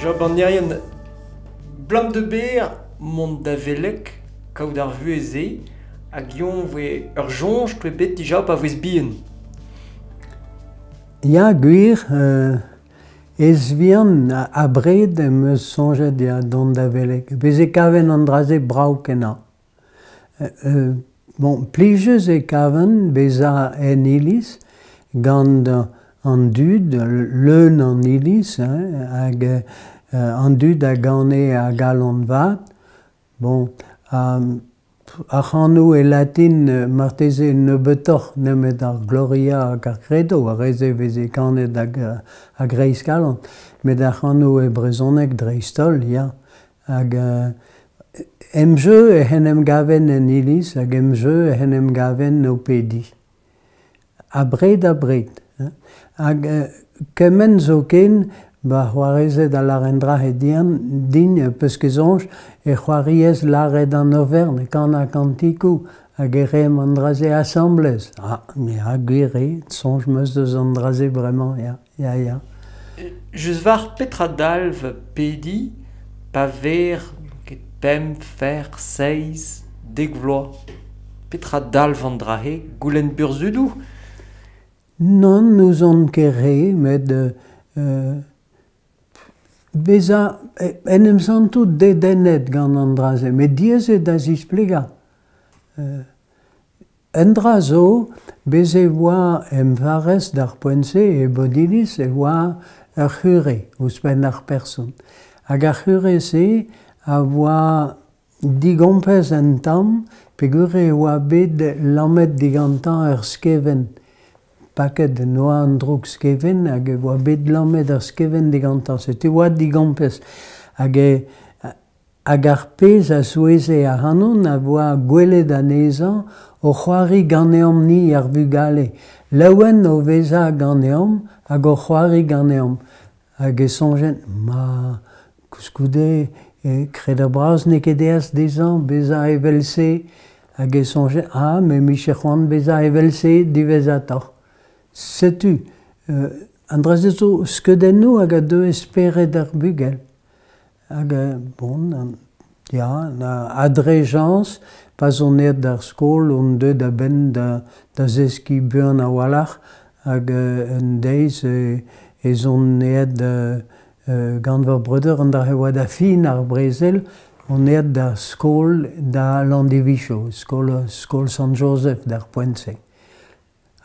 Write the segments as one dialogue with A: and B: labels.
A: Job an Irien, 'blam da ber mont da veleg, kaout ar vuhez-se, hag eñ 'voe ur soñj 'poa bet dija pa voes bihan.
B: Ya, gwir, ez-vihan abred em eus soñjet ya dont da veleg. Bez' e kaven an dra-se brav-kenañ. Bon, plijus e kaven bezañ en iliz gant an dud, leun an iliz hein, hag an dud a gane a galon vat. Bon, ar c'hanoù e latin marteze nebeutoc'h nemet ar Gloria hag ar Credo, ar re-se 'veze kanet a-greiz kalon. Met ar c'hanoù e brezhoneg dreist-holl, ya. Hag em jeu ec'h en em gaven en iliz hag em jeu ec'h en em gaven o pediñ. Abred-abred. Hag kement zoken ma c'hoarezed a lâr un dra din 'peus ket soñj e c'hoariez lâret an oferenn, kanañ kantikoù hag e reemp an dra-se asambles. Ah, ya gwir eo, soñj 'm eus deus an dra-se bremañ, ya, ya, ya.
A: Just war petra dalv pediñ pa ver ket pemp, fer, seizh, dek vloaz? Petra dalv an dra-se? Goulenn burzhudoù?
B: Nann, n'ouzon ket re, met bezañ en em santout dedennet gant an dra-se, met diaes eo da zisplegañ. Un dra zo, bez' e oa em farrez d'ar poent-se, e Bodiliz, e oa ur c'hure ouzhpenn ar person. Hag ar c'hure-se a oa digompez un tamm peogwir e oa bet lamet digantañ ur skevent. Paket en doa an droug-skevent hag e oa bet lamet ar skevent digantañ. Setu e oa digompez. Hag e Hag ar pezh a souezhe ac'hanon a voa gwelet anezhañ o c'hoari ganeomp-ni ar vugale, laouen o vezañ ganeomp hag o c'hoari ganeomp. Hag e soñjen, ma, koulskoude kredabl bras n'eo ket aes dezhañ bezañ evel-se. Hag e soñjen, ah, me 'mije c'hoant bezañ evel-se diwezhatoc'h. Setu, an dra-se zo skeudennoù hag a deu e spered ar bugel. Hag bon, ya, ha dre chañs, pa'z on aet d'ar skol on deuet a-benn da zeskiñ buan a-walc'h hag un deiz ez on aet gant va breudeur an dra e oa da fin ar brezel, on aet d'ar skol da Landivizio, skol skol Sant-Jozef d'ar poent-se.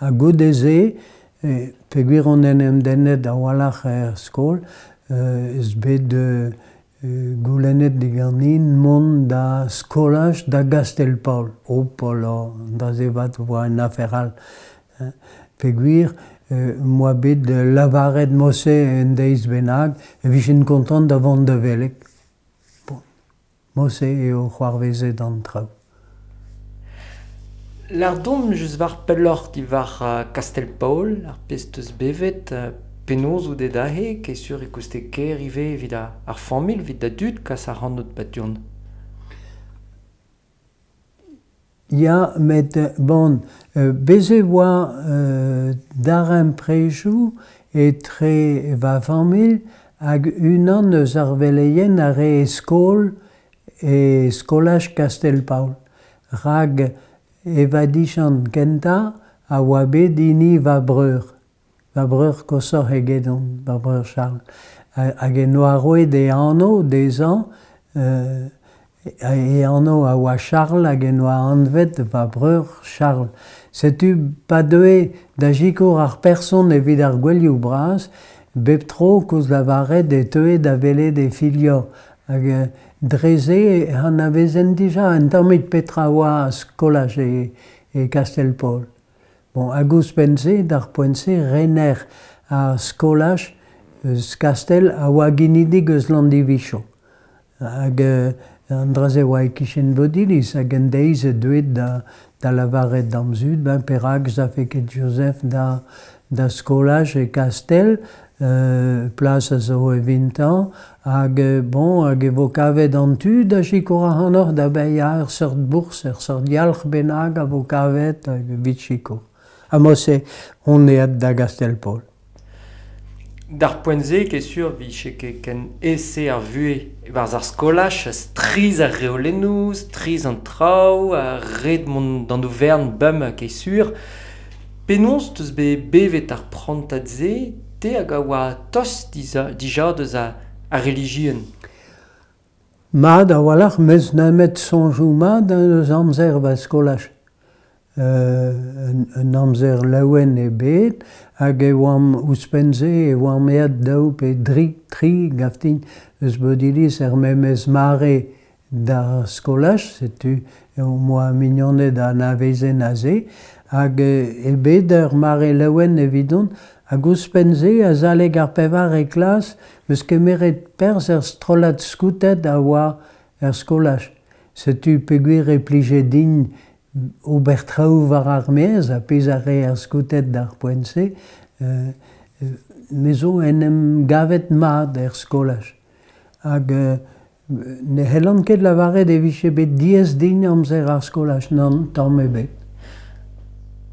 B: Ha goude-se, peogwir on en em dennet a-walc'h er skol, eus bet goulennet diganin mont da skolaj da Gastell-Paol. Hopola, an dra-se 'vat 'oa un afer all. Peogwir 'm boa bet lavaret mod-se un deiz bennak e vijen kontant da vont da veleg. Bon, mod-se eo c'hoarvezet an traoù.
A: Lâr-domp just war pelloc'h diwar Kastell-Paol, ar pezh 'teus bevet, penaos out aet aze, ket sur e kouste ker ivez evit ar familh, evit da dud kas ac'hanout 'ba du-hont.
B: Ya, met bon, bez' e oa darempredoù etre va familh hag unan eus ar veleien a rae skol e skolaj Kastell-Paol. Rak e vadiziant kentañ a oa bet hini va breur, va breur koshoc'h egedon, va breur Charles. Hag en doa roet e anv dezhañ, e anv a oa Charles hag en doa anvet va breur Charles. Setu pa deue da sikour ar person evit ar gouelioù bras, bep tro koulz lavaret e teue da welet e filhor. Hag dre-se ec'h anavezen dija un tammig petra oa skolaj e Kastell-Paol. Bon, hag ouzhpenn-se, d'ar poent-se, rener ar skolaj eus Kastell a oa ginidik eus Landivizio. Hag an dra-se oa e-kichen Bodiliz hag un deiz eo deuet da lavaret d'am zud ben perak 'z afe ket Joseph da skolaj e Kastell, plas a zo evintañ hag bon hag e vo kavet an tu da sikour ac'hanoc'h da baeañ ur seurt bourzh, ur seurt yalc'h bennak a vo kavet evit sikour. Ha mod-se on aet da Gastell-Paol.
A: D'ar poent-se, ket sur, 'vije ket ken aes-se ar vuhez e-barzh ar skolaj, strizh ar reolennoù, strizh an traoù, ha ret mont d'an overn bemp, ket sur. Penaos 'teus bet bevet ar prantad-se, te hag a oa tost dija deus ar relijion?
B: Mat a-walc'h, 'meus nemet soñjoù mat eus amzer va skolaj. Un amzer laouen eo bet hag e oamp ouzhpenn-se e oamp aet daou pe dri, tri 'gav din, eus Bodiliz er memes mare d'ar skolaj, setu em boa mignoned a anavezen aze hag eo bet ur mare laouen evidon hag ouzhpenn-se azalek ar pevare klas 'm eus kemeret perzh er strollad skouted a oa er skolaj. Setu peogwir e plije din ober traoù war ar maez, ar pezh a rae ar skouted d'ar poent-se, me zo en em gavet mat er skolaj. Hag ne c'hellan ket lavaret e vije bet diaes din amzer ar skolaj, nann, tamm ebet.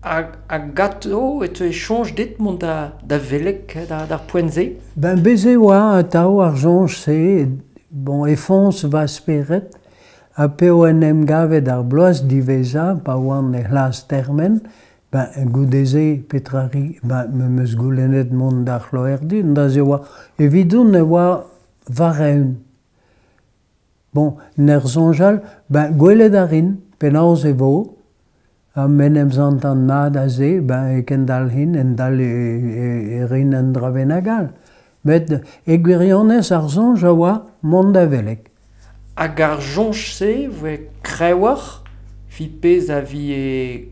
A: Hag ganto e teue soñj dit mont da veleg d'ar poent-se?
B: Ben bez' e oa atav ar soñj-se, bon, e foñs va spered, Ha p'eo en em gavet ar bloaz diwezhañ, pa oan e c'hlas termen, ben goude-se petra 'ri? Ben me 'm eus goulennet mont d'ar c'hloerdi, neuze e oa evidon e oa war-eeun. Bon, en ur soñjal, ben gwelet a rin penaos e vo, ha m'en em santan mat aze, ben e kendalc'hin, endal e rin un dra bennak all. Met e gwirionez ar soñj a oa mont da veleg.
A: Hag ar soñj-se voe kreñvoc'h evit pezh a vije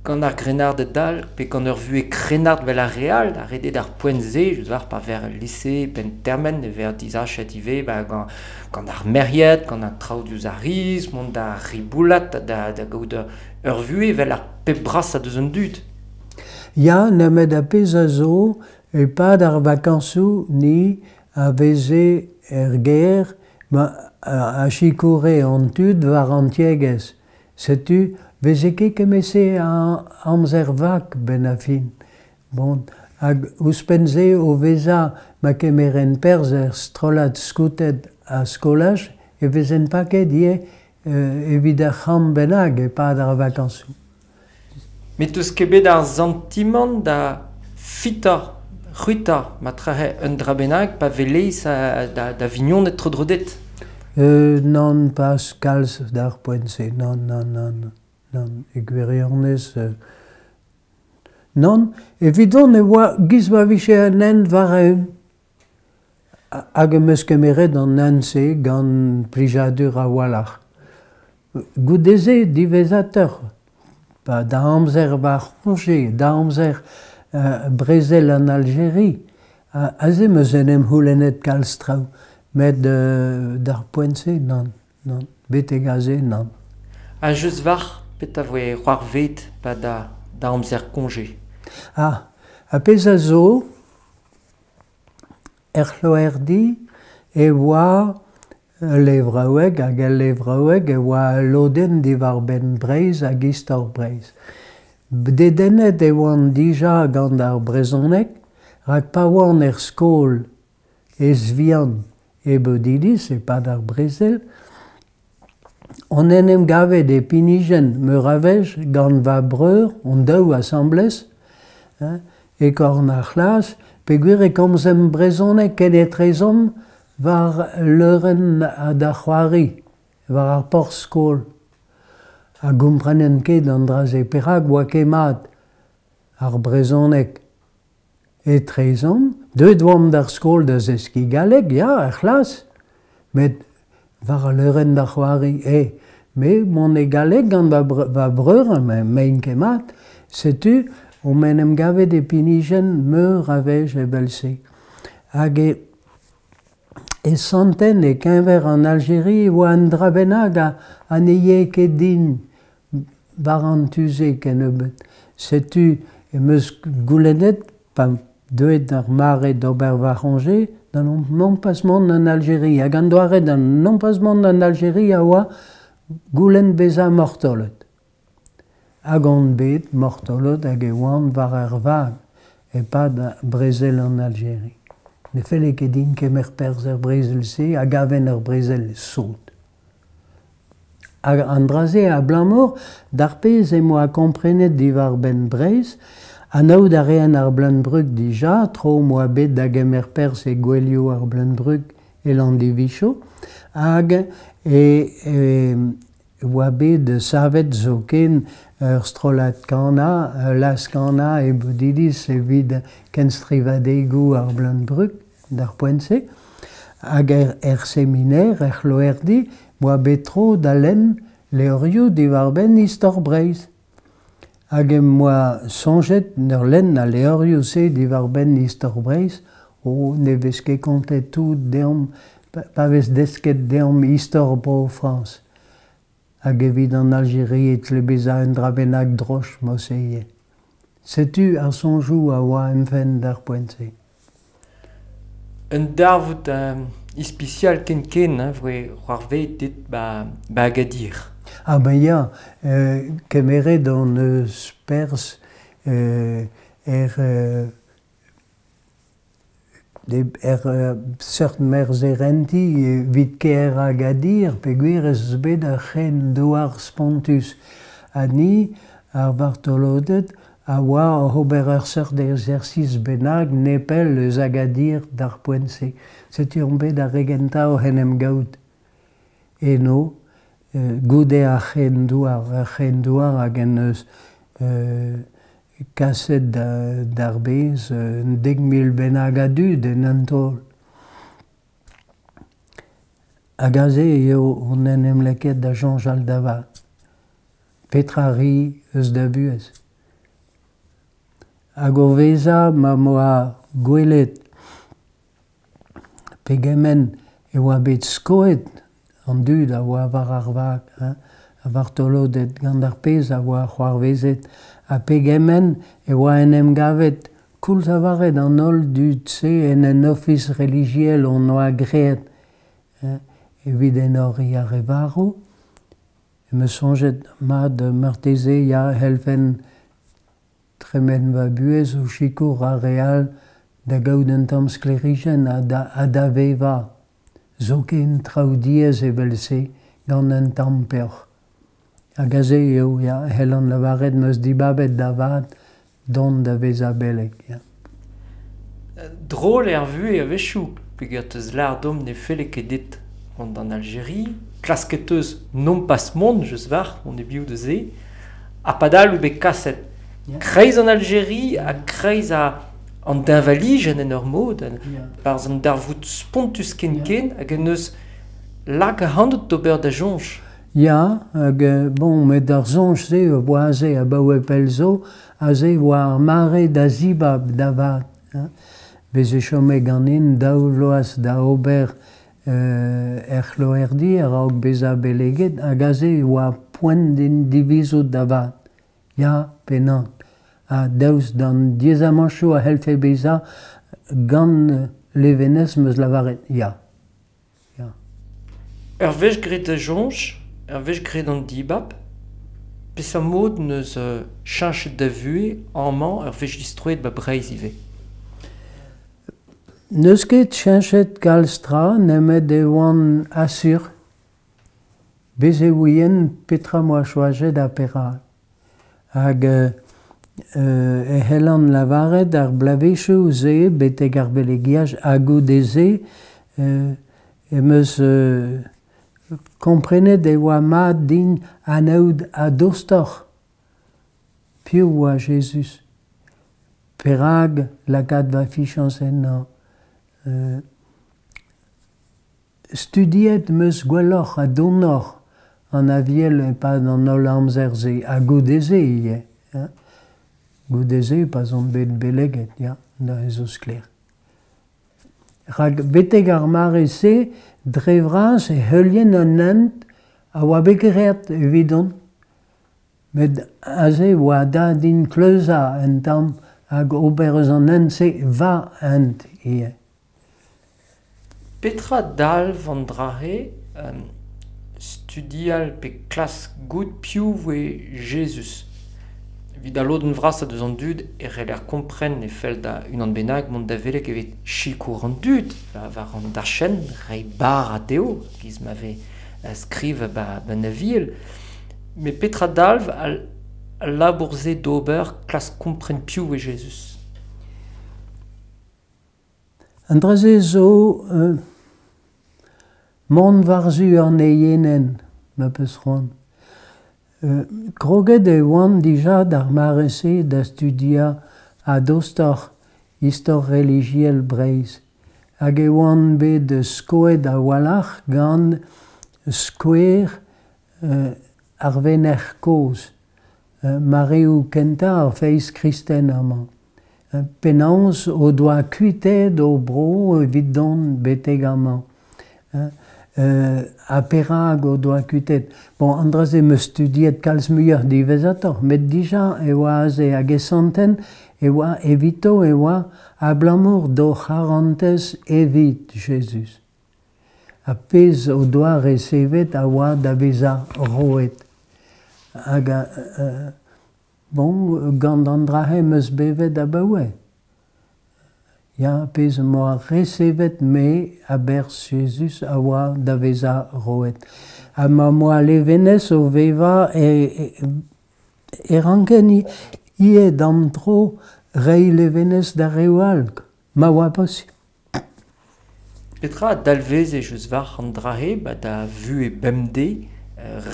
A: gant ar grennarded all pe gant ur vuhez krennard 'vel ar re all, da ret eo d'ar poent-se, je war pa ver el lise penn termen e ver disachet ivez ba gant gant ar merc'hed, gant an traoù diouzh ar riz, mont da riboulat da da gaout ur vuhez 'vel ar pep brasañ deus an dud.
B: Ya, nemet ar pezh a zo, e-pad ar vakañsoù ni a veze er gêr ma a sikoure hon tud war an tiegezh. Setu 'veze ket kement-se a amzer vak 'benn ar fin. Bon, hag ouzhpenn-se o vezañ ma kemeren perzh er strollad skouted a skolaj e vezen paket ivez evit ur c'hamp bennak e-pad ar vakañsoù.
A: Met 'teus ket bet ar santimant da fitañ, c'hwitañ ma trahe un dra bennak pa welez da vignoned tro-dro dit?
B: Nann, pas kalz d'ar poent-se, nann, nann, nann, nann, e gwirionez nann. Evidon e oa 'giz ma vije un hent war-eeun. Hag em eus kemeret an hent-se gant plijadur a-walc'h. Goude-se diwezhatoc'h, pa da amzer va c'hoñje, da amzer brezel an Aljeri, aze 'm eus en em c'houlennet kalz traoù. Met d'ar poent-se, nann, nann, betek aze, nann.
A: Ha just war petra voe c'hoarvezet 'pad da amzer koñje?
B: Ah, ar pezh a zo, Er c'hloerdi e oa ul levraoueg hag el levraoueg e oa ul lodenn diwar-benn Breizh hag istor Breizh. Dedennet e oan dija gant ar brezhoneg rak pa oan er skol ez-vihan e Bodiliz e-pad ar brezel on en em gavet e pinijenn meur a wech gant va breur, hon-daou asambles, e korn ar c'hlas, peogwir e komzemp brezhoneg kenetrezomp war leurenn da c'hoari, war ar porzh-skol. Ha gomprenen ket an dra-se. Perak 'oa ket mat ar brezhoneg etrezomp? Deuet 'oamp d'ar skol da zeskiñ galleg, ya, er c'hlas, met war al leurenn da c'hoari eo. Me mont e galleg gant va breur, m'emaint ket mat. Setu omp en em gavet e pinijenn meur a wech evel-se. Hag e santen e-keñver an Aljeri e oa un dra bennak ha ne yae ket din war an tu-se kennebeut. Setu em eus goulennet, pa deuet ar mare d'ober va c'hoñje, da nompas mont en Aljeri. Hag an doare da nompas mont en Aljeri a oa goulenn bezañ mortolod. Hag on bet mortolod hag e oan war ar vag e-pad brezel an Aljeri. Ne felle ket din kemer perzh er brezel-se a gaven ur brezel sot. Hag an dra-se abalamour d'ar pezh em boa komprenet diwar-benn Breizh, anaout a raen ar Bleun-Brug dija, tro 'm boa bet da gemer perzh e gouelioù ar Bleun-Brug e Landivizho, hag e oa bet savet zoken ur strollad kanañ, ul laz-kanañ e Bodiliz evit kenstrivadegoù ar Bleun-Brug d'ar poent-se. Hag er seminer, er c'hloerdi, 'm boa bet tro da lenn levrioù diwar-benn istor Breizh. Hag em boa soñjet en ur lenn al levrioù-se diwar-benn istor Breizh, oh ne vez ket kontet tout deomp pa vez desket deomp istor Bro-Frañs. Hag evit an Aljeri e tle bezañ un dra bennak droch mod-se ivez. Setu ar soñjoù a oa em fenn d'ar poent-se.
A: Un darvoud ispisial ken-ken a voe c'hoarvezet dit 'ba Agadir.
B: Ah ben ya, kemeret hon eus perzh er er seurt merzherenti evit kêr Agadir peogwir ez eus bet ur c'hren-douar spontus. Ha ni, ar vartoloded, a oa oc'h ober ur seurt exercice bennak nepell eus Agadir d'ar poent-se. Setu omp bet ar re gentañ oc'h en em gaout eno goude ar c'hren-douar. Ur c'hren-douar hag en deus kaset d'ar bez un 10,000 bennak a dud en un taol. Hag aze eo on en em lakaet da soñjal da vat. Petra 'ri eus da vuhez? Hag o vezañ ma 'm boa gwelet pegement e oa bet skoet an dud a oa war ar vag, hein, ar vartoloded gant ar pezh a oa c'hoarvezet ha pegement e oa en em gavet koulz lavaret an holl dud-se en un ofis relijiel hon doa graet evit enoriñ ar re varv. Em eus soñjet mat marteze ya e c'hellfen tremen va buhez o sikour ar re all da gaout un tamm sklêrijenn ha da vevañ zoken traoù diaes evel-se gant un tamm peoc'h. Hag aze eo ya e c'hellan lavaret 'm eus dibabet da vat dont da vezañ beleg ya.
A: Drol eo ar vuhez a-wechoù peogwir 'teus lâret deomp ne felle ket dit mont d'an Aljeri, klasket 'teus nompas mont just war mont e-biou da se, ha padal out bet kaset kreiz an Aljeri ha kreiz an deñvalijenn en ur mod, barzh an darvoud spontus ken-ken hag en deus lak ac'hanout d'ober da soñj.
B: Ya, hag bon, met ar soñj-se a oa aze abaoe pell zo, aze e oa ar mare da zibab da vat. Bez' e chome ganin daou vloaz da ober er c'hloerdi a-raok bezañ beleget hag aze e oa poent din divizout da vat, ya pe nann. Ha daoust d'an diaezamantoù a c'hellfe bezañ gant levenez 'm eus lavaret ya. Ya.
A: Ur wech graet da soñj, ur wech graet an dibab, peseurt mod 'neus cheñchet da vuhez amañ ur wech distroet 'ba Breizh ivez?
B: N'eus ket cheñchet kalz tra nemet e oan asur. Bez' e ouien petra 'm boa choajet ha perak. Hag e c'hellan lavaret ar bloavezhioù-se betek ar belegiaj ha goude-se em eus komprenet e oa mat din anaout a-dostoc'h piv oa Jezuz. Perak lakaat va fiziañs ennañ ? Studiet 'm eus gwelloc'h ha donoc'h an Aviel e-pad an holl amzer-se ha goude-se ivez. Goude-se pa'z on bet beleget, ya, neuze zo sklaer. Rak betek ar mare-se, dre vras e heulien un hent a oa bet graet evidon. Met aze e oa dav din kleuzañ un tamm hag ober eus an hent-se va hent ivez.
A: Petra dalv an dra-se studial pe klask goût piv voe Jezuz? Evit al lodenn vrasañ deus an dud e c'heller kompren e fell da unan bennak mont da veleg evit sikour an dud war an dachenn, reiñ bara dezho, giz ma vez skrivet 'ba 'n Aviel. Met petra dalv al labour-se d'ober klask kompren piv eo Jezuz?
B: An dra-se zo mont war-zu an eienenn, ma 'peus c'hoant. Kroget e oan dija d'ar mare-se da studiañ a-dostoc'h istor relijiel Breizh hag e oan bet skoet a-walc'h gant skouer ar venec'h kozh, mareoù kentañ ar feiz kristen amañ. Penaos o doa kuitaet o bro evit dont betek amañ. Ha perak o doa kuitaet? Bon, an dra-se 'm eus studiet kalz muioc'h diwezhatoc'h, met dija e oa aze hag e santen e oa evito e oa abalamour d'o c'harantez evit Jezuz. Ar pezh o doa resevet a oa da vezañ roet. Hag bon, gant an dra-se 'm eus bevet abaoe. Ya, pezh 'm boa resevet me a-berzh Jezuz a oa da vezañ roet. Ha ma 'm boa levenez o vevañ e ranken ivez d'an dro reiñ levenez d'ar reoù all, ma oa posupl.
A: Petra a dalveze just war an dra-se ba da vuhez bemdez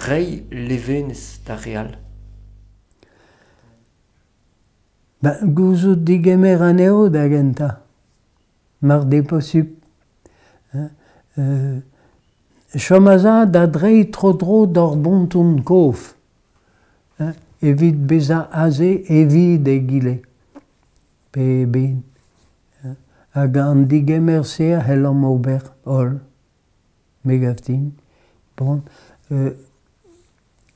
A: reiñ levenez d'ar re all?
B: Ben, gouzout degemer anezho da gentañ, mar d'eo posupl. Chom a-sav da dreiñ tro-dro d'hor bonton kof evit bezañ aze evit egile pe eben. Hag an degemer-se a c'hellomp ober holl, me gav din. Bon,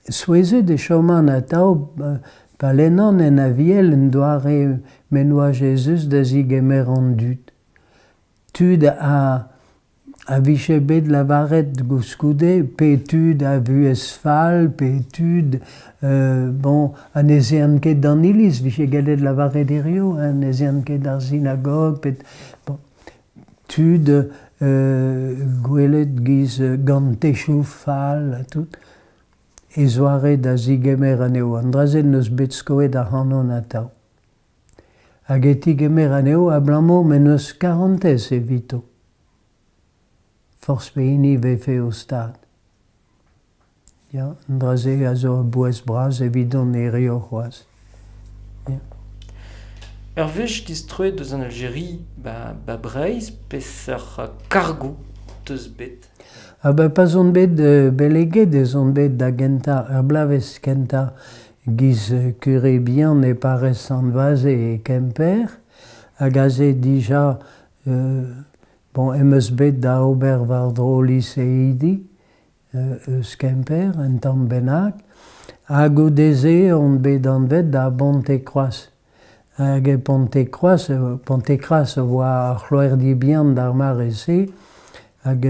B: souezhet e choman atav pa lennan en Aviel un doare m'en doa Jezuz da zegemer an dud. Tud a a vije bet lavaret koulskoude pe tud a vuhez fall, pe tud bon, ha ne 'z eant ket d'an iliz, vije gellet lavaret hiziv, hein, ne 'z eant ket d'ar sinagog, pe bon, tud gwelet giz gant techoù fall ha tout, e zoare da zegemer anezho. An dra-se 'neus bet skoet ac'hanon atav. Hag e tegemer anezho abalamour m'en deus karantez evito. Forzh pehini 'vefe o stad. Ya, an dra-se a zo a-bouez bras evidon hiziv c'hoazh. Ya.
A: Ur wech distroet eus an Aljeria 'ba Breizh, peseurt kargoù 'teus bet?
B: Ah ben pa'z on bet beleget ez on bet da gentañ ur bloavezh kentañ giz kure bihan e parrez Sant-Vaze e Kemper hag aze dija bon em eus bet da ober war-dro liseidi eus Kemper un tamm bennak ha goude-se on bet anvet da Bontekroaz. Hag e Pontekroaz, Pontekras a oa ar c'hloerdi bihan d'ar mare-se hag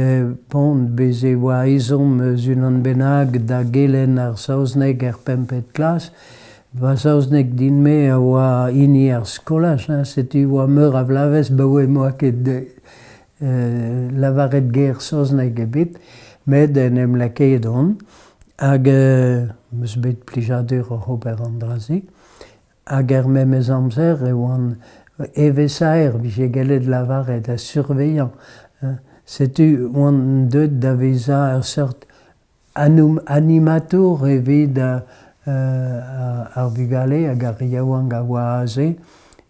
B: bon, bez' e oa ezhomm eus unan bennak da gelenn ar saozneg er pempet klas. Va saozneg din-me a oa hini ar skolaj, hein, setu e oa meur a vloavezh 'baoe 'm boa ket lavaret ger saozneg ebet, met en em lakaet on hag 'm eus bet plijadur oc'h ober an dra-se. Hag er memes amzer e oan evezhaer, 'vije gellet lavaret, ha surveilhañ. Setu oan deuet da vezañ ur seurt animatour evit ar vugale hag ar re yaouank a oa aze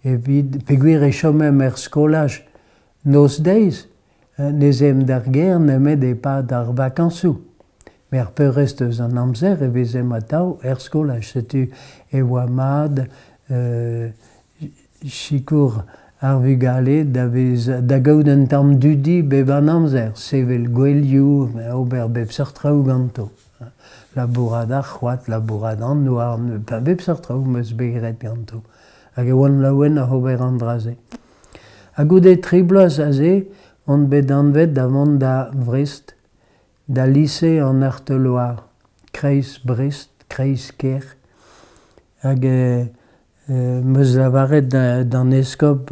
B: evit peogwir e chomemp er skolaj noz-deiz, n'ez aemp d'ar gêr nemet e-pad ar vakañsoù. Met ar peurrest eus an amzer e vezemp atav er skolaj. Setu e oa mat sikour ar vugale da vezañ da gaout un tamm dudi bep an amzer, sevel gouelioù, ober bep seurt traoù ganto. Labourat ar c'hoad, labourat an houarn, bep seurt traoù 'm eus bet graet ganto. Hag e oan laouen oc'h ober an dra-se. Ha goude tri bloaz aze on bet anvet da vont da Vrest da lise an Arteloire, kreiz Brest, kreiz-kêr. Hag 'm eus lavaret d'an eskob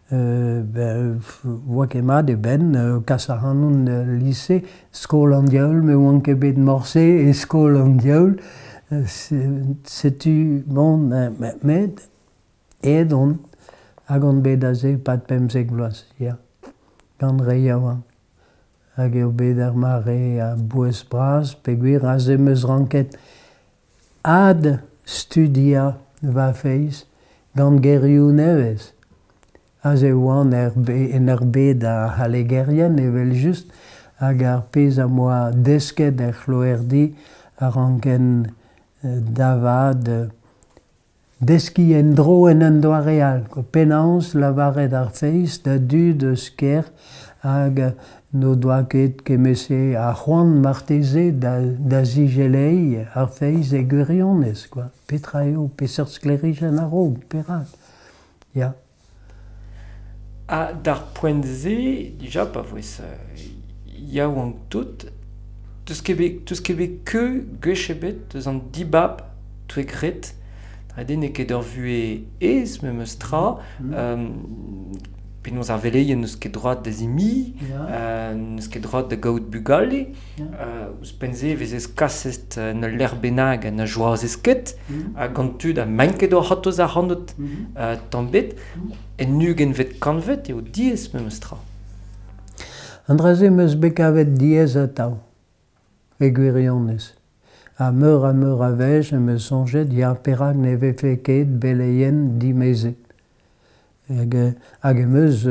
B: ben 'oa ket mat e benn kas ac'hanon d'al lise, skol an diaoul, me 'oan ket bet morse e skol an diaoul, setu bon met aet on hag on bet aze e-pad 15 vloaz, ya, gant re yaouank. Hag eo bet ar mare a-bouez-bras peogwir aze 'm eus ranket adstudiañ va feiz gant gerioù nevez. Aze e oan en ur bed a c'hallegerien evel-just hag ar pezh am boa desket er c'hloerdi a ranken da vat deskiñ en-dro en un doare all. Penaos lavaret ar feiz da dud eus kêr hag n'o doa ket kement-se a c'hoant marteze da zigeleiñ ar feiz e gwirionez kwa. Petra eo, peseurt sklêrijenn a ro, perak? Ya.
A: Ha d'ar poent-se, dija pa voes yaouank-tout, 'teus ket bet 'teus ket bet keu gwech ebet eus an dibab 'toe graet. Ret eo n'eo ket ur vuhez aes memes tra. Penaos ar veleien n'eus ket droad da zimiñ, n'eus ket droad da gaout bugale. Ouzhpenn-se e vezez kaset en ul lec'h bennak ha na joazez ket, ha gant tud ha maint ket o c'hortoz ac'hanout tamm ebet. En ugentvet kantved eo diaes memes tra.
B: An dra-se 'm eus bet kavet diaes atav, e gwirionez. Ha meur ha meur a wech em eus soñjet ya perak ne vefe ket beleien dimezet. Hag em eus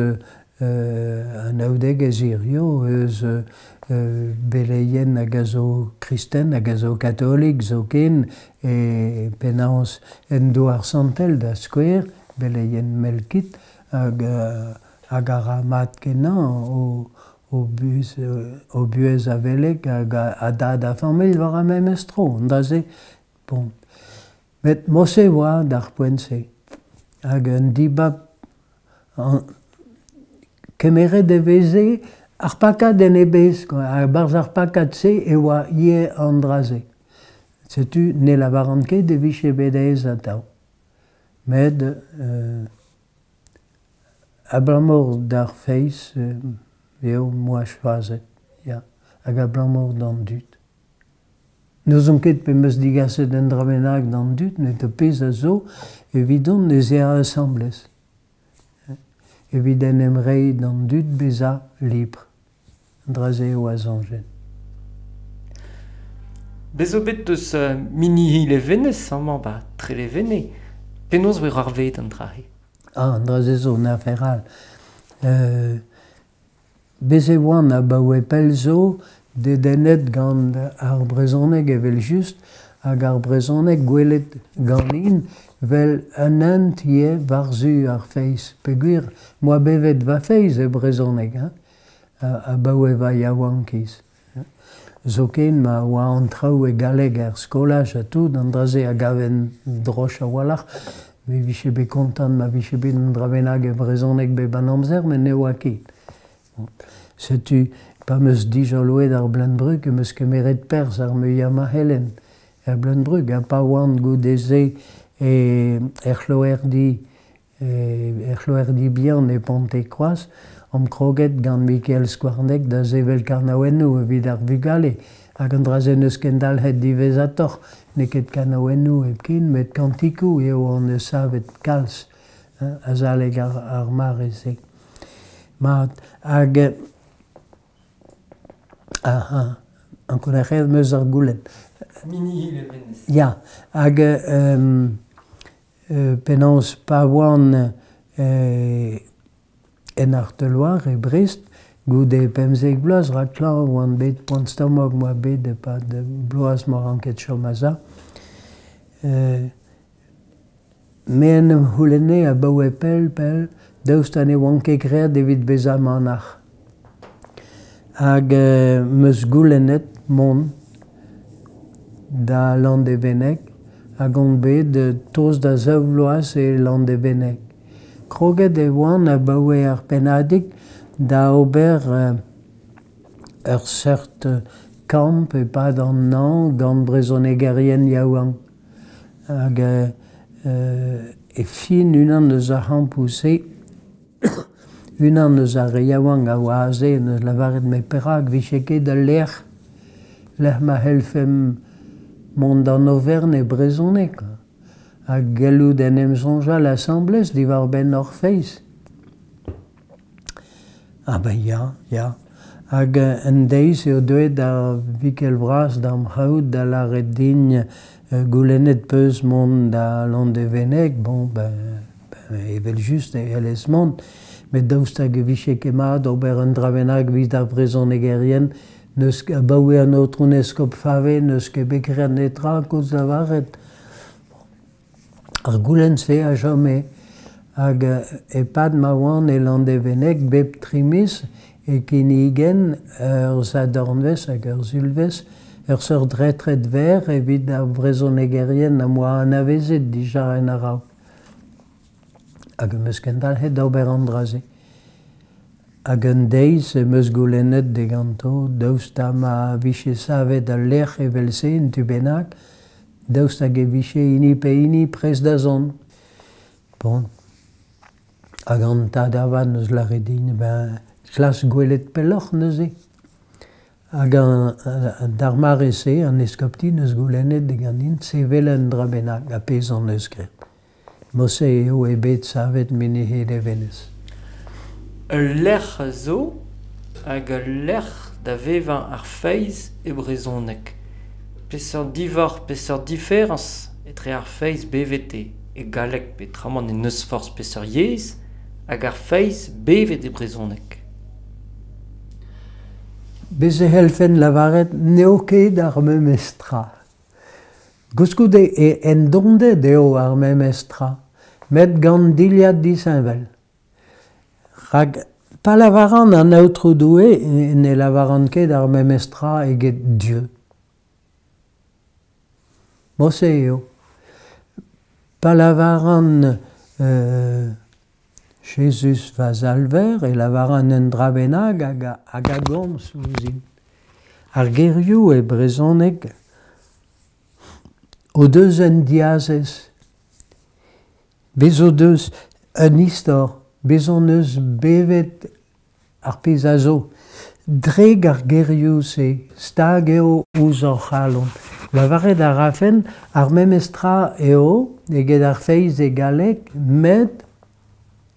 B: anaoudegezh hiziv eus beleien hag a zo kristen hag a zo katolik zoken e penaos en Douar Santel da skouer, beleien Melkit hag hag a ra mat-kenañ o o buhez o buhez a veleg hag a dad a familh war ar memes tro. An dra-se, bon. Met morse e oa d'ar poent-se. Hag un dibab kemeret e veze ar pakad en e bezh kwa. A-barzh ar pakad-se e oa ivez an dra-se. Setu ne lavaran ket e vije bet aes atav. Met abalamour d'ar feiz eo 'm boa choazet, ya, hag abalamour d'an dud. N'ouzon ket pe 'm eus digaset un dra bennak d'an dud met ar pezh a zo evidon ez eo asambles. Evit en em reiñ d'an dud bezañ libr. An dra-se eo a soñjen.
A: Bez zo bet eus Minihi Levenez amañ 'ba Trelevene. Penaos 'voe c'hoarvezet an dra-se?
B: Ah, an dra-se zo un afer all. Bez' e oan abaoe pell zo dedennet gant ar brezhoneg evel-just hag ar brezhoneg gwelet ganin 'vel un hent ivez war-zu ar feiz peogwir 'm boa bevet va feiz e brezhoneg hein, abaoe va yaouankiz. Zoken ma oa an traoù e galleg er skolaj ha tout, an dra-se a gaven droch a-walc'h. Me 'vije bet kontant ma vije bet un dra bennak e brezhoneg bep an amzer met ne oa ket. Setu pa 'm eus dijoloet ar Bleun-Brug em eus kemeret perzh ar muiañ ma c'hellen er Bleun-Brug ha pa oan goude-se er c'hloerdi Er c'hloerdi bihan e Pontekroaz omp kroget gant Mikael Skouarneg da sevel kanaouennoù evit ar vugale hag an dra-se n'eus kendalc'het diwezhatoc'h. N'eo ket kanaouennoù hepken met kantikoù eo hon eus savet kalz azalek ar mare-se. Mat, hag aha, ankounac'haet 'm eus ar goulenn.
A: Mini-Levenez.
B: Ya, hag Penaos pa oan en Arteloire e Brest, goude 15 vloaz, rak klañv oan bet, poan-stomok 'moa bet e-pad bloaz 'moa ranket chom a-sav. Me en em c'houlenne abaoe pell-pell daoust ha ne oan ket graet evit bezañ manac'h. Hag 'm eus goulennet mont da Landevenneg hag on bet tost da zaou vloaz e Landevenneg. Kroget e oan abaoe ar pennadig da ober ur seurt kamp e-pad an hañv gant brezhonegerien yaouank. Hag E fin unan eus ar c'hampoù-se, unan eus ar re yaouank a oa aze en deus lavaret met perak 'vije ket ul lec'h lec'h ma c'hellfemp mont d'an oferenn e brezhoneg ha gellout en em soñjal asambles diwar-benn hor feiz. Ah ben ya, ya. Hag un deiz eo deuet ar Vikel Vras da'm c'haout da lâret din goulennet 'peus mont da Landevenneg, bon ben evel-just e c'hellez mont, met daoust hag e vije ket mat ober un dra bennak evit ar vrezhonegerien n'eus abaoe an aotrou 'n eskob Fave n'eus ket bet graet netra koulz lavaret. Ar goulenn-se a chome hag e-pad ma oan e Landevenneg bep tri miz e kinnigen ur sadornvezh hag ur sulvezh ur seurt retred verr evit ar vrezhonegerien am boa anavezet dija en a-raok. Hag am eus kendalc'het d'ober an dra-se. Hag un deiz em eus goulennet diganto daoust ha ma vije savet ul lec'h evel-se un tu bennak, daoust hag e vije hini pe hini prest da zont. Bon. Hag an tad avat 'neus lâret din ben klask gwelet pelloc'h neuze. Hag d'ar mare-se an eskopti 'neus goulennet diganin sevel un dra bennak ha pezh hon eus graet. Mod-se eo eo bet savet Menez Levenez.
A: Ul lec'h zo hag ul lec'h da vevañ ar feiz e brezhoneg. Peseurt diforc'h, peseurt diferañs etre ar feiz bevet e galleg peotramant e n'eus forzh peseurt yezh hag ar feiz bevet e brezhoneg?
B: Bez' e c'hellfen lavaret n'eo ket ar memes tra. Koulskoude e endonded eo ar memes tra, met gant dilhad disheñvel. Rak pa lavaran an Aotrou Doue ne lavaran ket ar memes tra eget Dieu. Mod-se eo. Pa lavaran Jezuz va Salver e lavaran un dra bennak hag a gomz ouzhin. Ar gerioù e brezhoneg o deus un diazez. Bez' o deus un istor, bez' hon eus bevet ar pezh a zo. Dre ar gerioù-se, stag eo ouzh hor c'halon. Lavaret a rafen ar memes tra eo eget ar feiz e galleg met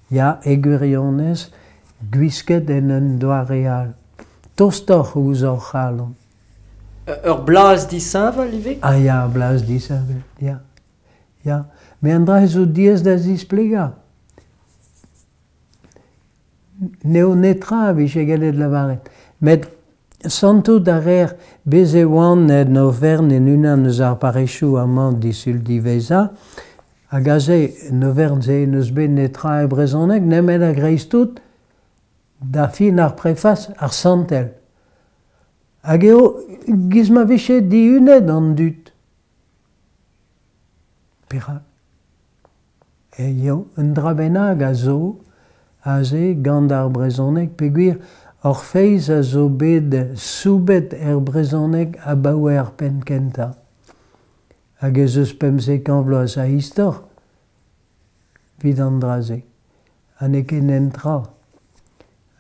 B: ya, e gwirionez, gwisket en un doare all. Tostoc'h ouzh hor c'halon.
A: Ur blaz disheñvel ivez?
B: Ah ya, ur blaz disheñvel, ya. Ya. Met an dra zo diaes da zisplegañ. N'eo netra a vije gallet lavaret. Met santout a reer bez' e oan en oferenn en unan eus ar parrezioù amañ disul diwezhañ hag aze en oferenn-se n'eus bet netra e brezhoneg nemet a-greiz-tout da fin ar prefas ar santel. Hag eo giz ma vije dihunet an dud. Perak? Eo un dra bennak a zo aze gant ar brezhoneg peogwir hor feiz a zo bet soubet er brezhoneg abaoe ar penn-kentañ. Hag ez eus pemzek vloaz a istor evit an dra-se ha n'eo ket un tra.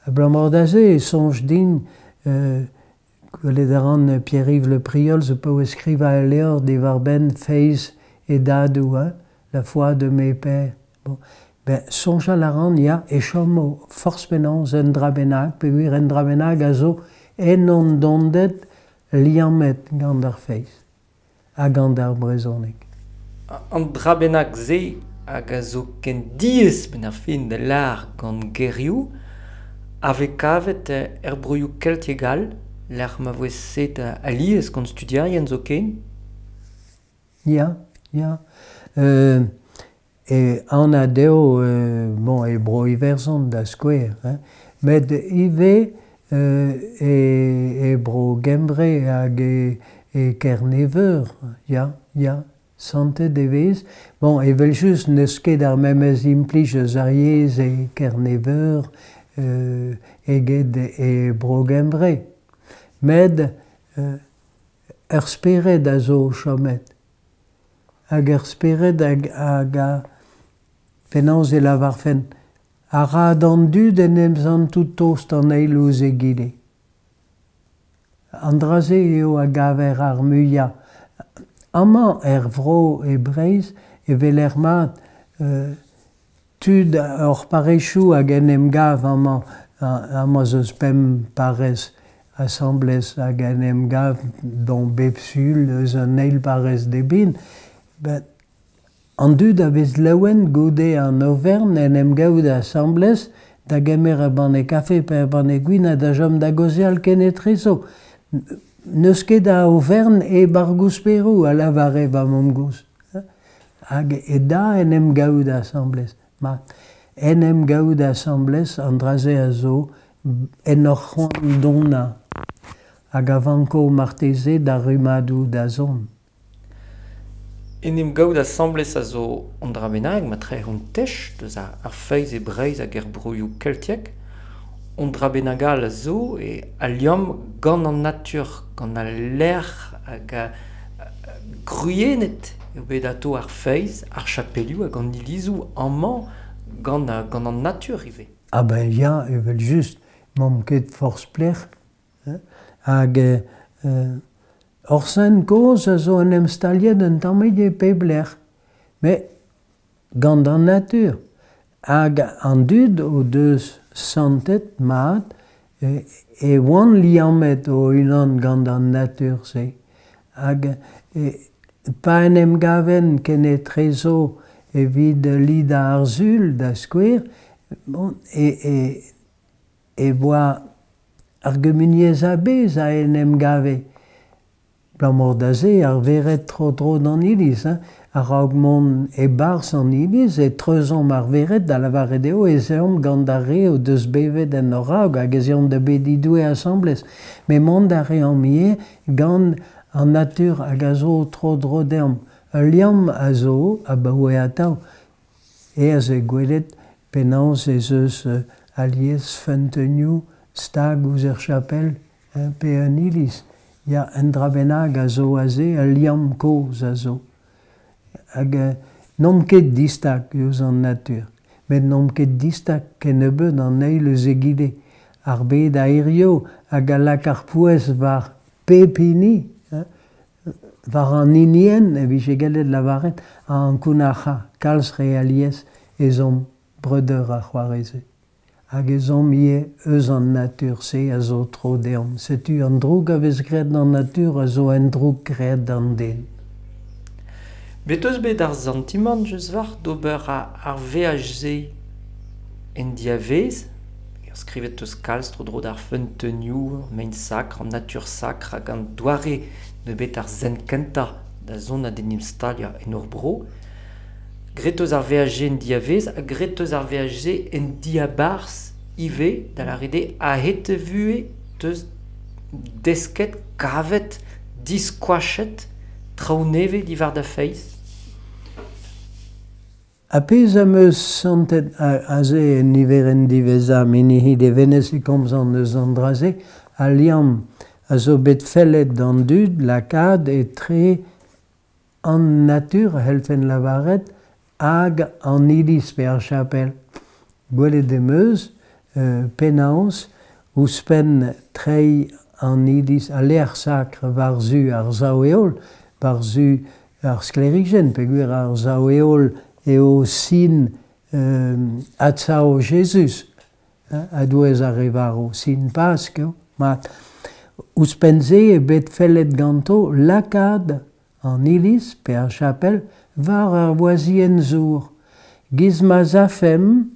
B: Abalamour da se e soñj din gwelet a ran Pierre-Yves Le Priol zo paouez skrivañ ul levr diwar-benn feiz e dadoù hein, La foi de mes pères. Bon. Ben, soñjal a ran ya e chomo forzh penaos un dra bennak peogwir un dra bennak a zo en hon donded liammet gant ar feiz ha gant ar brezhoneg.
A: An dra bennak-se hag a zo ken diaes benn ar fin da lâr gant gerioù a vez kavet er broioù keltiek all lec'h ma voe set alies gant studierien zoken.
B: Ya, ya. E anat eo bon, e Bro-Iwerzhon da skouer, hein, met ivez e Bro-Gembre hag e Kerne-Veur, ya, ya. Santet e vez. Bon, evel-just n'eus ket ar memes implij eus ar yezh e Kerne-Veur eget e Bro-Gembre. Met ur spered a zo chomet. hag ur spered hag hag a penaos e lavarfen a ra d'an dud en em santout tost an eil ouzh egile. An dra-se eo a gaver ar muiañ. Amañ er vro e Breizh e weler mat tud hor parrezioù hag en em gav amañ. Amañ 'z eus pemp parrez asambles hag en em gav bon bep sul eus an eil parrez d'eben. An dud a vez laouen goude an overenn en em gavout asambles da gemer ur banne kafe pe ur banne gwin ha da chom da gaozeal kenetrezo. N'eus ket a overenn e Bargousperoù, a lavare va mamm-gozh. Hag e da en em gavout asambles. Mat, en em gavout asambles, an dra-se a zo en hor c'hoant donañ hag a vanko marteze d'ar rummadoù da zont.
A: En em gaout asambles a zo un dra bennak ma trec'hont tech deus ar feiz e Breizh hag er broioù keltiek. Un dra bennak all a zo e al liamm gant an natur, gant al lec'h hag gwriennet eo bet atao ar feiz, ar chapelioù hag an ilizoù amañ gant gant an natur ivez.
B: Ah ben ya, evel-just, 'maomp ket forzh pelec'h. Hag hor sent kozh a zo en em staliet un tammig e pep lec'h, met gant an natur. Hag an dud o deus santet mat e oant liammet o-unan gant an natur-se. Hag pa en em gavent kenetrezo evit lidañ ar Sul, da skouer, bon, e oa ar gumuniezh a-bezh a en em gave. Abalamour da se ar vered tro-dro d'an iliz hein. A-raok mont e-barzh an iliz e treuzomp ar vered da lavaret eo ez eomp gant ar re o deus bevet en hor raok hag ez eomp da bediñ Doue asambles. Met mont a reomp ivez gant an natur hag a zo tro-dro deomp. Ul liamm a zo abaoe atav. Aes eo gwelet penaos ez eus alies feunteunioù stag ouzh ur chapel pe un iliz. Ya, un dra bennak a zo aze, ul liamm kozh a zo. Hag n'omp ket distag eus an natur, met n'omp ket distag kennebeut an eil eus egile. Ar bed a hirio hag a lak ar pouez war pep hini, war an hinienn e vije gallet lavaret, a ankounac'ha kalz re alies ez omp breudeur ha c'hoarezed. Hag ez omp ivez eus an natur-se a zo tro deomp. Setu an droug a vez graet d'an natur a zo un droug graet d'an den.
A: Bet eus bet ar santimant eus war d'ober ar veaj-se en diavaez? Skrivet eus kalz tro-dro d'ar feunteunioù, mein sakr, an natur sakr hag an doare n'eo bet ar sent kentañ da zont d'en em staliañ en hor bro. Graet eus ar veaj-se en diavaez ha graet eus ar veaj-se en diabarzh ivez, da lâret eo a-hed e vuhez 'teus desket, kavet, diskoachet traoù nevez diwar da feiz?
B: Ar pezh am eus santet aze en niverenn diwezhañ Minihi Levenez e komzan eus an dra-se, al liamm a zo bet fellet d'an dud lakaat etre an natur a c'hellfen lavaret hag an iliz pe ar chapel. Gwelet em eus penaos ouzhpenn treiñ an iliz al lec'h sakr war-zu ar sav-heol, war-zu ar sklêrijenn peogwir ar sav-heol eo sin adsav Jezuz a-douez ar re varv, sin Pask eo. Mat ouzhpenn-se eo bet fellet ganto lakaat an iliz pe ar chapel war ar wazhienn-zour. Giz ma'z afemp,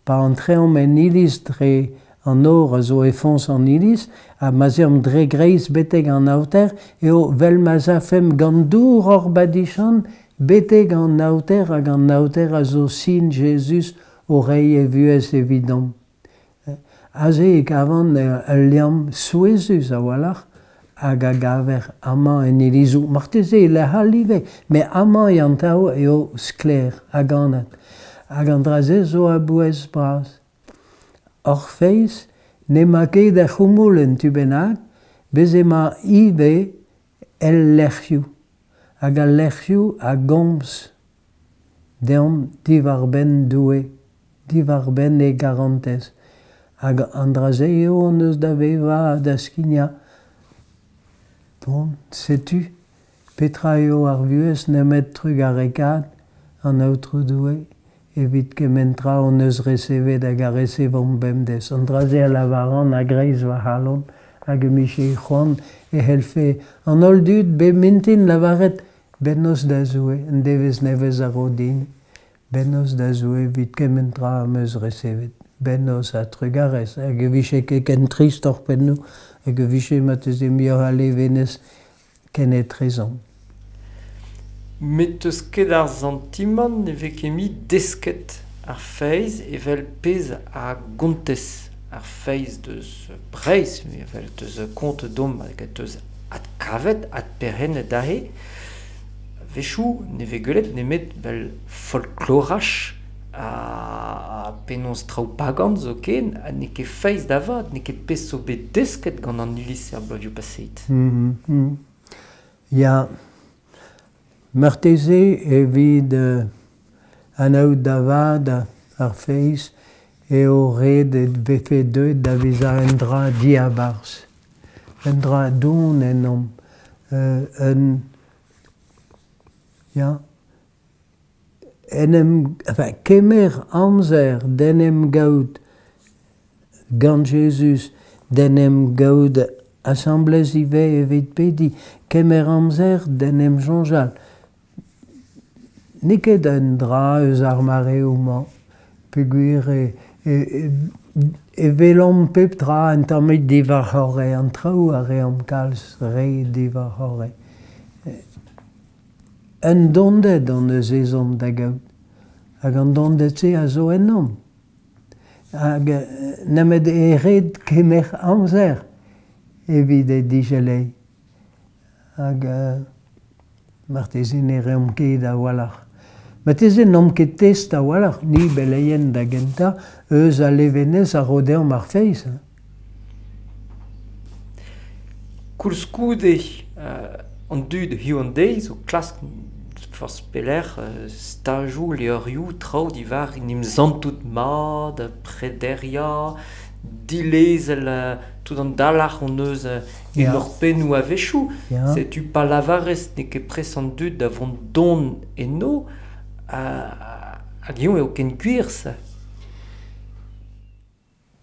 B: pa antreomp en iliz dre an nor a zo e foñs an iliz, ha ma'z eomp dre greiz betek an aoter, eo 'vel ma'z afemp gant dour hor badichant betek an aoter hag an aoter a zo sin Jezuz o reiñ e vuhez evidomp. Aze e kavan ul liamm souezhus a-walc'h hag a gaver amañ en ilizoù. Marteze e lec'h all ivez, met amañ e an traoù eo sklaer hag anat. Hag an dra-se zo a-bouez bras. Hor feiz n'emañ ket er c'houmoul en tu bennak, bez' emañ ivez el lec'hioù. hag al lec'hioù a gomz deomp diwar-benn Doue, diwar-benn e garantez. Hag an dra-se eo hon eus da vevañ ha da skignañ. Bon, setu petra eo ar vuhez nemet trugarekaat an Aotrou Doue evit kement tra hon eus resevet hag a resevomp bemdez. An dra-se a lavaran a-greiz va c'halon hag em bije c'hoant e c'hellfe an holl dud bep mintin lavaret bennozh da Zoue, un devezh nevez a ro din. Bennozh da Zoue evit kement tra am eus resevet. Bennozh ha trugarez. Hag e vije ket ken trist hor pennoù, hag e vije marteze muioc'h a levenez kenetrezomp.
A: Met 'teus ket ar santimant ne vez ket mui desket ar feiz evel pezh a gontez ar feiz deus Breizh, evel deus kont domp hag deus adkavet, adperc'hennet aze. A-wechoù ne vez gwelet nemet 'vel folkloraj ha penaos traoù pagan zoken ha n'eo ket feiz da vat, n'eo ket pezh zo bet desket gant an iliz er bloazioù paseet.
B: Ya, marteze evit anaout da vat ar feiz eo ret e vefe deuet da vezañ un dra diabarzh, un dra don ennomp, un ya en em enfin kemer amzer d'en em gaout gant Jezuz, d'en em gaout asambles ivez evit pediñ, kemer amzer d'en em soñjal. N'eo ket un dra eus ar mareoù-mañ peogwir e welomp pep tra un tammig diwar-c'horre, an traoù a reomp kalz re diwar-c'horre. Un donded hon eus ezhomm da gaout hag an donded-se a zo ennomp. Hag nemet e ret kemer amzer evit e digeleiñ. Hag marteze ne reomp ket a-walc'h. Marteze n'omp ket test a-walc'h, ni beleien da gentañ, eus al levenez a ro deomp ar feiz.
A: Koulskoude, an dud hiziv an deiz o klask forzh pelec'h stajoù, levrioù, traoù diwar en em santout mat, prederiañ, dilezel tout an dalc'h hon eus en hor pennoù a-wechoù. Setu pa lavarez n'eo ket prest an dud da vont don eno, hag eñ eo ken gwir se.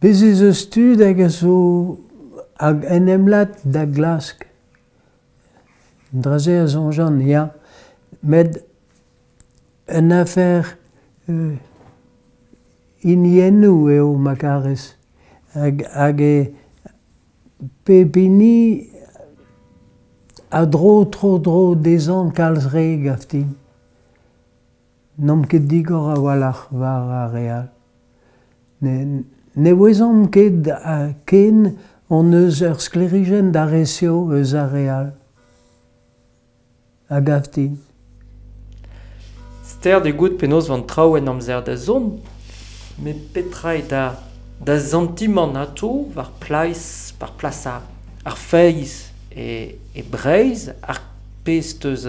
B: Bez' ez eus tud hag a zo hag en em lak da glask. An dra-se a soñjan, ya. Met un afer hiniennoù eo ma karez. Hag e pep hini a dro tro-dro dezhañ kalz re, gav din. N'omp ket digor a-walc'h war ar re all. Ne ouezomp ket ken hon eus ur sklêrijenn da resev eus ar re all, a gav din.
A: Stert eo goût penaos 'vo an traoù en amzer da zont, met petra eo da santimant atav war plas war plas ar feiz e Breizh, ar pezh 'teus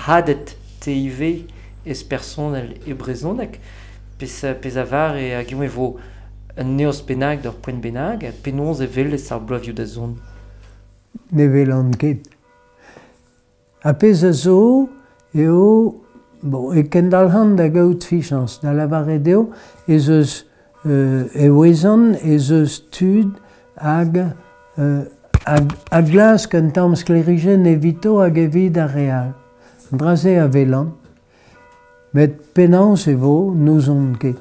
A: hadet te ivez ez personel e brezhoneg, pezh a vare hag eñ e vo un nerzh bennak d'ur poent bennak, penaos e welez ar bloavezhioù da zont?
B: Ne welan ket. Ar pezh a zo eo bon, e kendalc'han da gaout fichañs, da lavaret eo ez eus e ouezan ez eus tud hag a glask un tamm sklêrijenn evito hag evit ar re all. An dra-se a welan. Met penaos e vo, n'ouzon ket.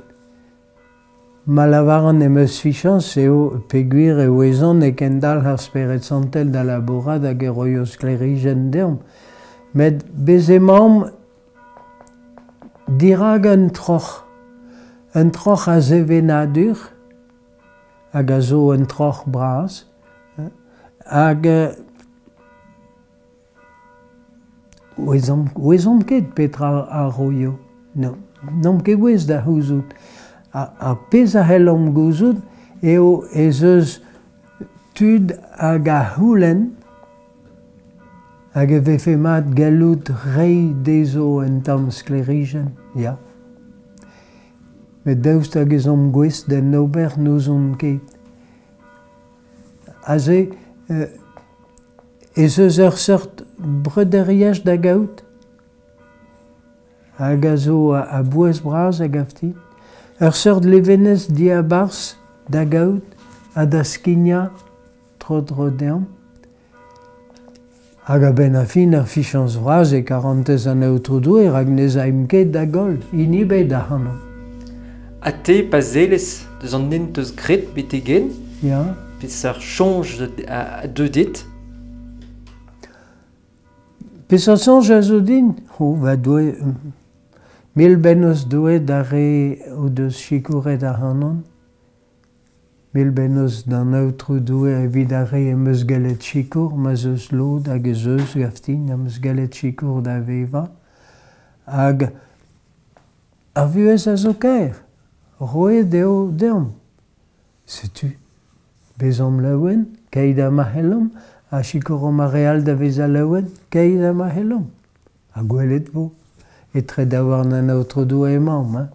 B: Ma lavaran em eus fichañs eo peogwir e ouezan e kendalc'h ar Spered Santel da labourat hag e roio sklêrijenn deomp. Met bez' emaomp dirak un troc'h, un troc'h a sevenadur hag a zo un troc'h bras hag Ouezomp ket petra a roio. N'omp ket gouest da c'houzout. Ar pezh a c'hellomp gouzout eo ez eus tud hag a c'houlenn Hag e vefe mat gallout reiñ dezho un tamm sklêrijenn, ya. Met daoust hag ez omp gouest d'en ober n'ouzon ket. Aze ez eus ur seurt breuderiezh da gaout hag a zo a-bouez bras a gav din. Ur seurt levenez diabarzh da gaout ha da skignañ tro-dro deomp. Hag a-benn ar fin ar fichañs vras e karantez an Aotrou Doue rak ne'z aimp ket da goll hini ebet ac'hanomp.
A: Ha te pa sellez deus an hent 'teus graet betek-henn?
B: Ya.
A: Peseurt soñj a deu dit?
B: Peseurt soñj a zo din? Oh, va Doue, mil bennozh Doue d'ar re o deus sikouret ac'hanon. Mil bennozh d'an Aotrou Doue evit ar re em eus gallet sikour, ma'z eus lod hag ez eus, gav din, am eus gallet sikour da vevañ. Hag ar vuhez a zo kaer, roet eo deomp. Setu, bezomp laouen, keit ha ma c'hellomp, ha sikouromp ar re all da vezañ laouen, keit ha ma c'hellomp. Ha gwelet 'vo. Etre daouarn an Aotrou Doue emaomp, hein.